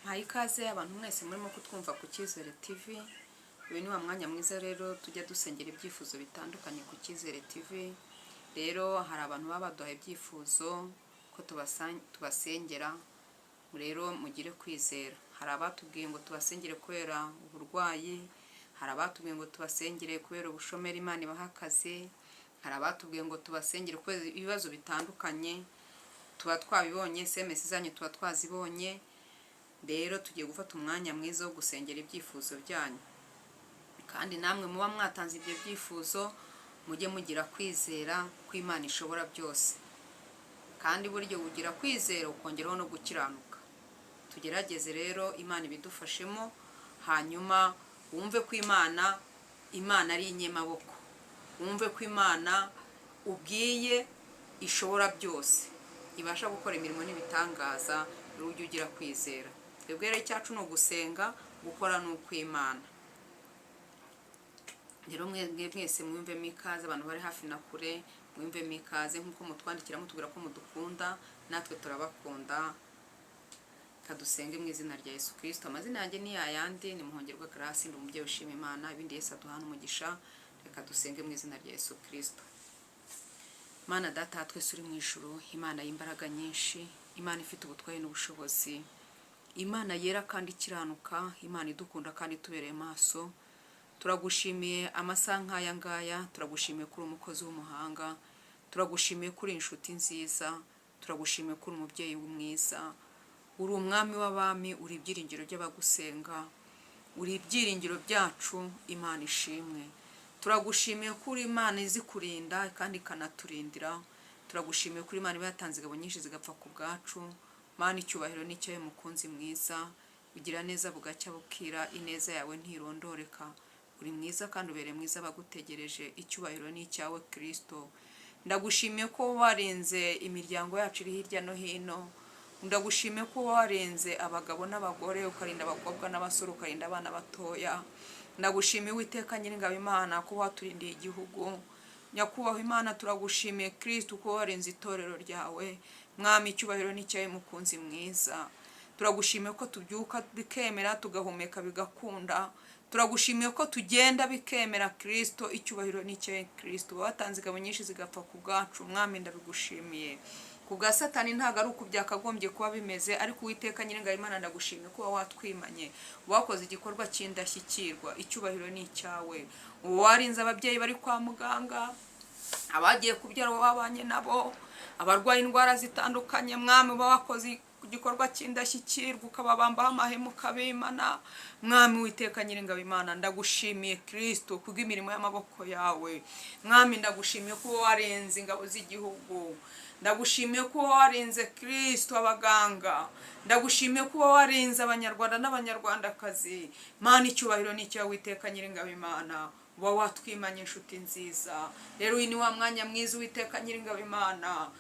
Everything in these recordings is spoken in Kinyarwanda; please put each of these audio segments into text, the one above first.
Mpaye ikaze abantu mwese murimo kutwumva ku Cyizere TV. Uyu ni wa mwanya mwiza rero tujya dusengera ibyifuzo bitandukanye ku Cyizere TV. Rero hari abantu baba baduhaye ibyifuzo ko tubasengera, rero mugire kwizera. Hari abatubwiye ngo tubasengere kubera uburwayi, hari abatubwiye ngo tubasengere kubera ubushomeri, Imana ibaha akazi, hari abatubwiye ngo tubasengere kubera ibibazo bitandukanye. Tuba twabibonye, SMS zanyu tuba twazibonye. Rero tugiye gufata umwanya mwiza wo gusengera ibyifuzo byanyu, kandi namwe muba mwatanze ibyo byifuzo mujye mugira kwizera ko Imana ishobora byose, kandi buryo ugira kwizera ukongeraho no gukiranuka. Tugerageze rero, Imana ibidufashemo, hanyuma wumve ko Imana ari inyemaboko, wumve ko Imana ubwiye ishobora byose, ibasha gukora imirimo n'ibitangaza. Rero ujye ugira kwizera. Twebwe rero icyacu ni ugusenga, gukora ni ukw'Imana. Rero mwebwe mwese mwumvemo ikaze, abantu bari hafi na kure mwumvemo ikaze. Nk'uko mutwandikira mutubwira ko mudukunda, natwe turabakunda. Kadusenge mu izina rya Yesu Kirisito. Amazina yanjye ni yayandi, ni Muhongerwa Grace, ndi umubyeyi ushima Imana, ibindi Yesu aduhana umugisha. Reka dusenge mu izina rya Yesu Kirisito. Mana Data wa twese uri mu ijuru, Imana y'imbaraga nyinshi, Imana ifite ubutware n'ubushobozi, Imana yera kandi ikiranuka, Imana idukunda kandi itubereye maso, turagushimiye amasaha nk'aya ngaya. Turagushimiye kuri umukozi w'umuhanga, turagushimiye kuri inshuti nziza, turagushimiye kuri umubyeyi mwiza. Uri umwami w'abami, uri ibyiringiro by'abagusenga, uri ibyiringiro byacu. Imana ishimwe. Turagushimiye ko uri Imana izi kurinda kandi ikanaturindira. Turagushimiye ko uri Imana iba yatanze ingabo nyinshi zigapfa ku bwacu. Mana, icyubahiro ni icyawe. Mukunzi mwiza, ugira neza bugacya bukira, ineza yawe ntirondoreka. Uri mwiza kandi ubereye mwiza abagutegereje. Icyubahiro ni icyawe, Kirisito. Ndagushimiye ko warinze imiryango yacu iri hirya no hino. Ndagushimiye ko warinze abagabo n'abagore, ukarinda abakobwa n'abasore, ukarinda abana batoya. Ndagushimiye, Uwiteka Nyiringabo Imana, ko waturindiye igihugu. Nyakubahwa Imana, turagushimiye, Kirisito, ko warinze itorero ryawe. Mwami, icyubahiro ni icyawe. Mukunzi mwiza, turagushimiye ko tubyuka bikemera, tugahumeka bigakunda. Turagushimiye ko tugenda bikemera. Kirisito, icyubahiro ni icyawe. Kirisito, watanze ingabo nyinshi zigapfa ku bwacu. Mwami, ndabigushimiye. Ku bwa Satani ntabwo ari uku byakagombye kuba bimeze, ariko Uwiteka Nyiringabo Imana, ndagushimiye kuba watwimanye, wakoze igikorwa cy'indashyikirwa. Icyubahiro ni icyawe. Warinze ababyeyi bari kwa muganga, abagiye kubyara wabanye nabo, abarwaye indwara zitandukanye. Mwami, uba wakoze igikorwa cy'indashyikirwa, ukababambaho amahema, ukabimana. Mwami Witeka Nyiringabo Imana, ndagushimiye, Kirisito, kubw'imirimo y'amaboko yawe. Mwami, ndagushimiye kuba warenze ingabo z'igihugu. Ndagushimiye kuba warinze, Kirisito, abaganga. Ndagushimiye kuba warinze Abanyarwanda n'Abanyarwandakazi. Mana, icyubahiro ni icyawe. Witeka Nyiringabo Imana, uba watwimanye, inshuti nziza. Rero uyu ni wa mwanya mwiza, Uwiteka Nyiringabo Imana,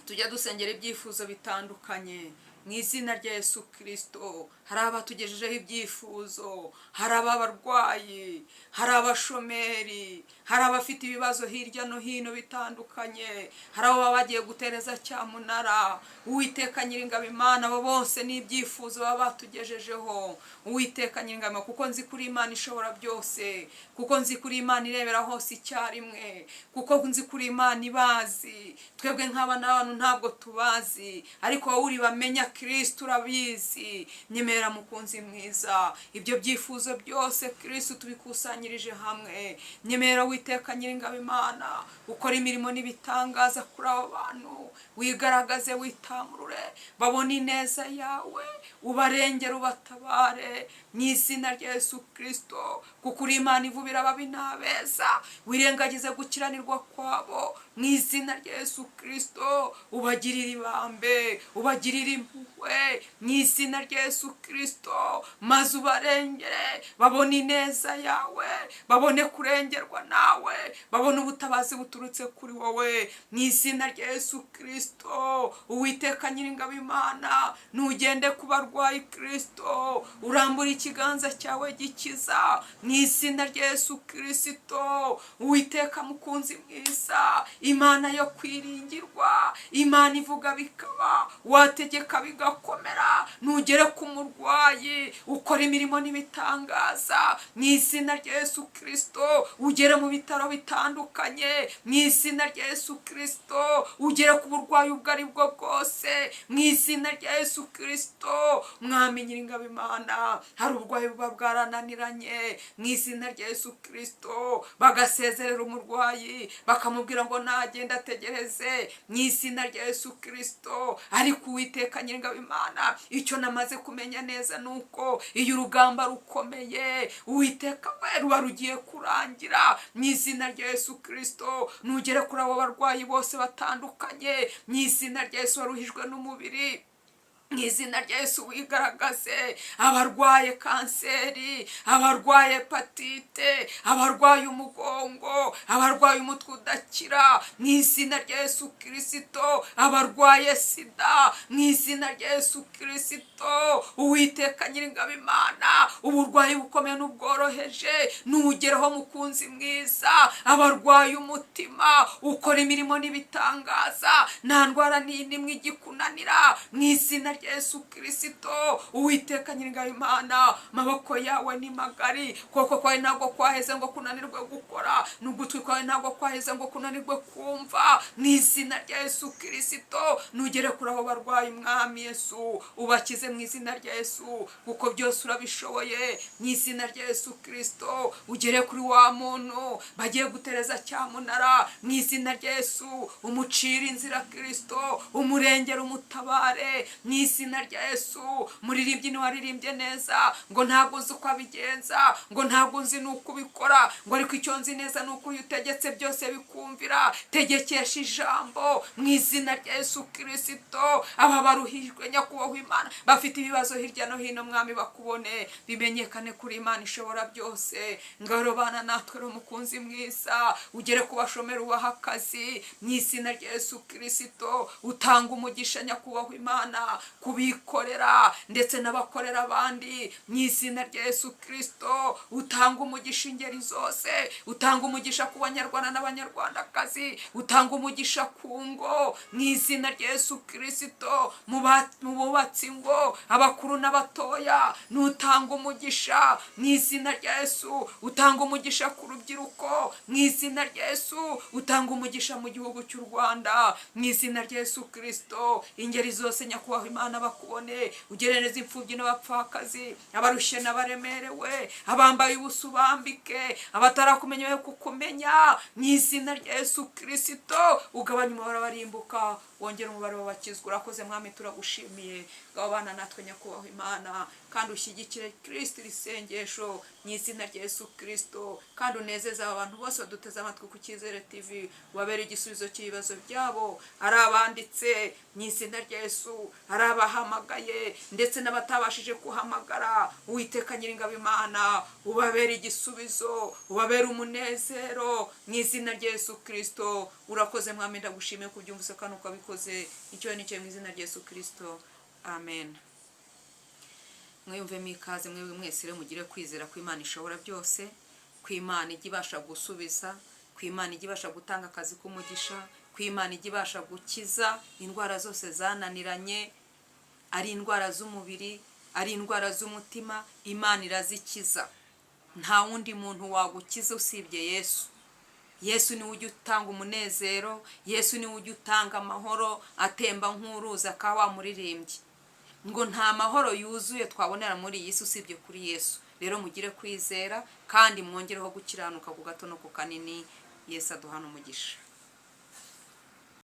tujya dusengera ibyifuzo bitandukanye mu izina rya Yesu Kirisito. Hari abatugejejeho ibyifuzo, hari abarwayi, hari abashomeri, hari abafite ibibazo hirya no hino bitandukanye, hari abo baba bagiye gutereza cyamunara. Uwiteka Nyiringabo Imana, abo bose ni ibyifuzo baba batugejejeho. Uwiteka Nyiringabo, kuko nzi kuri Imana ishobora byose, kuko nzi kuri Imana irebera hose icyarimwe, kuko nzi kuri Imana ibazi. Twebwe nk'abana b'abantu ntabwo tubazi, ariko wowe uri bamenya, Kirisito, urabizi. Nyemera, mukunzi mwiza, ibyo byifuzo byose, Kirisito, tubikusanyirije hamwe. Nyemera, Witeka Nyiringabo Imana, ukora imirimo n'ibitangaza kuri abo bantu, wigaragaze, witamurure, babone ineza yawe, ubarengere, ubatabare mu izina rya Yesu Kirisito, kuko uri Imana ivubira ababi n'abeza. Wirengagize gukiranirwa kwabo mu izina rya Yesu Kirisito, ubagirire ibambe, ubagirire impuhwe mu izina rya Yesu Kirisito, maze ubarengere, babone ineza yawe, babone kurengerwa nawe, babone ubutabazi buturutse kuri wowe mu izina rya Yesu Kirisito. Uwiteka Nyiringabo Imana, nugende ku barwayi, Kirisito, urambura ikiganza cyawe gikiza mu izina rya Yesu Kirisito. Uwiteka mukunzi mwiza, Imana yo kwiringirwa, Imana ivuga bikaba, wategeka bigakomera. Nugere ku murwayi ukora imirimo n'ibitangaza mu izina rya Yesu Kirisito. Ugere mu bitaro bitandukanye mu izina rya Yesu Kirisito. Ugere ku burwayi ubwo ari bwo bwose mu izina rya Yesu Kirisito. Mwami Nyiringabo Imana, hari uburwayi buba bwarananiranye mu izina rya Yesu Kirisito, bagasezerera umurwayi bakamubwira ngo nagenda ategereze mu izina rya Yesu Kirisito. Ariko Uwiteka Nyiringabo Imana, icyo namaze kumenya neza ni uko iyo urugamba rukomeye, Uwiteka we, ruba rugiye kurangira mu izina rya Yesu Kirisito. Nugere kuri abo barwayi bose batandukanye mu izina rya Yesu, waruhijwe n'umubiri, mu izina rya Yesu wigaragaze. Abarwaye kanseri, abarwaye hepatite, abarwaye umugongo, abarwaye umutwe udakira mu izina rya Yesu Kirisito, abarwaye sida mu izina rya Yesu Kirisito. Uwiteka Nyiringabo Imana, uburwayi bukomeye n'ubworoheje nugeraho mukunzi mwiza. Abarwaye umutima, ukora imirimo n'ibitangaza, nta ndwara n'imwe igikunanira mu izina rya Yesu Kirisito. Uwiteka Nyiringabo Imana, amaboko yawe ni magari, ukuboko kwawe ntabwo kwaheze ngo kunanirwe gukora, n'ugutwi kwawe ntabwo kwaheze ngo kunanirwe kumva mu izina rya Yesu Kirisito. Nugere kuri abo barwayi, Mwami Yesu, ubakize mu izina rya Yesu, kuko byose urabishoboye mu izina rya Yesu Kirisito. Ugere kuri wa muntu bagiye gutereza cyamunara mu izina rya Yesu, umucire inzira Kirisito, umurengere, umutabare mu izina rya Yesu. Muririmbyi ntiwaririmbye neza ngo ntabwo uzi uko abigenza, ngo ntabwo nzi n'uko ubikora, ngo ariko icyo nzi neza ni uko uyu utegetse byose bikumvira. Tegekesha ijambo mu izina rya Yesu Kirisito. Aba baruhijwe, Nyakubahwa Imana, bafite ibibazo hirya no hino, Mwami, bakubone, bimenyekane kuri Imana ishobora byose. Ngaho bana natwe rero, mukunzi mwiza, ugere ku bashomeri ubaha akazi mu izina rya Yesu Kirisito. Utanga umugisha, Nyakubahwa Imana, kubikorera ndetse n'abakorera abandi mu izina rya Yesu Kirisito. Utanga umugisha ingeri zose, utanga umugisha ku Banyarwanda n'Abanyarwandakazi, utanga umugisha ku ngo mu izina rya Yesu Kirisito, mu bubatsi ngo abakuru n'abatoya, nutanga umugisha mu izina rya Yesu. Utanga umugisha ku rubyiruko mu izina rya Yesu, utanga umugisha mu gihugu cy'u Rwanda mu izina rya Yesu Kirisito. Ingeri zose, Nyakubahwa Imana, bakubone. Ugerereze imfubyi n'abapfakazi, abarushye n'abaremerewe, abambaye ubusa ubambike, abatarakumenya be kukumenya mu izina rya Yesu Kirisito. Ugabanya umubare w'abarimbuka, wongera umubare w'abakizwa. Urakoze Mwami, turagushimiye. Ngaho bana natwe, Nyakubahwa Imana, kandi ushyigikire Kirisito iri sengesho mu izina rya Yesu Kirisito, kandi unezeze aba bantu bose baduteze amatwi ku Cyizere TV, ubabere igisubizo cy'ibibazo byabo, ari abanditse mu izina rya Yesu, ari abahamagaye ndetse n'abatabashije kuhamagara. Uwiteka Nyiringabo Imana, ubabere igisubizo, ubabere umunezero mu izina rya Yesu Kirisito. Urakoze Mwami, ndagushimiye kubyumvise kandi ukabikoze. Icyo ni cyo mu izina rya Yesu Kirisito, amen. Mwiyumvemo ikaze mwebwe mwese rero, mugire kwizera ko Imana ishobora byose, ko Imana ijya ibasha gusubiza, ko Imana ijya ibasha gutanga akazi k'umugisha, ko Imana ijya ibasha gukiza indwara zose zananiranye, ari indwara z'umubiri, ari indwara z'umutima, Imana irazikiza. Nta wundi muntu wagukiza usibye Yesu. Yesu niwe ujya utanga umunezero, Yesu niwe ujya utanga amahoro atemba nk'uruzi, akaba wamuririmbye ngo nta mahoro yuzuye twabonera muri iyi si usibye kuri Yesu. Rero mugire kwizera kandi mwongereho gukiranuka ku gato no ku kanini. Yesu aduhana umugisha.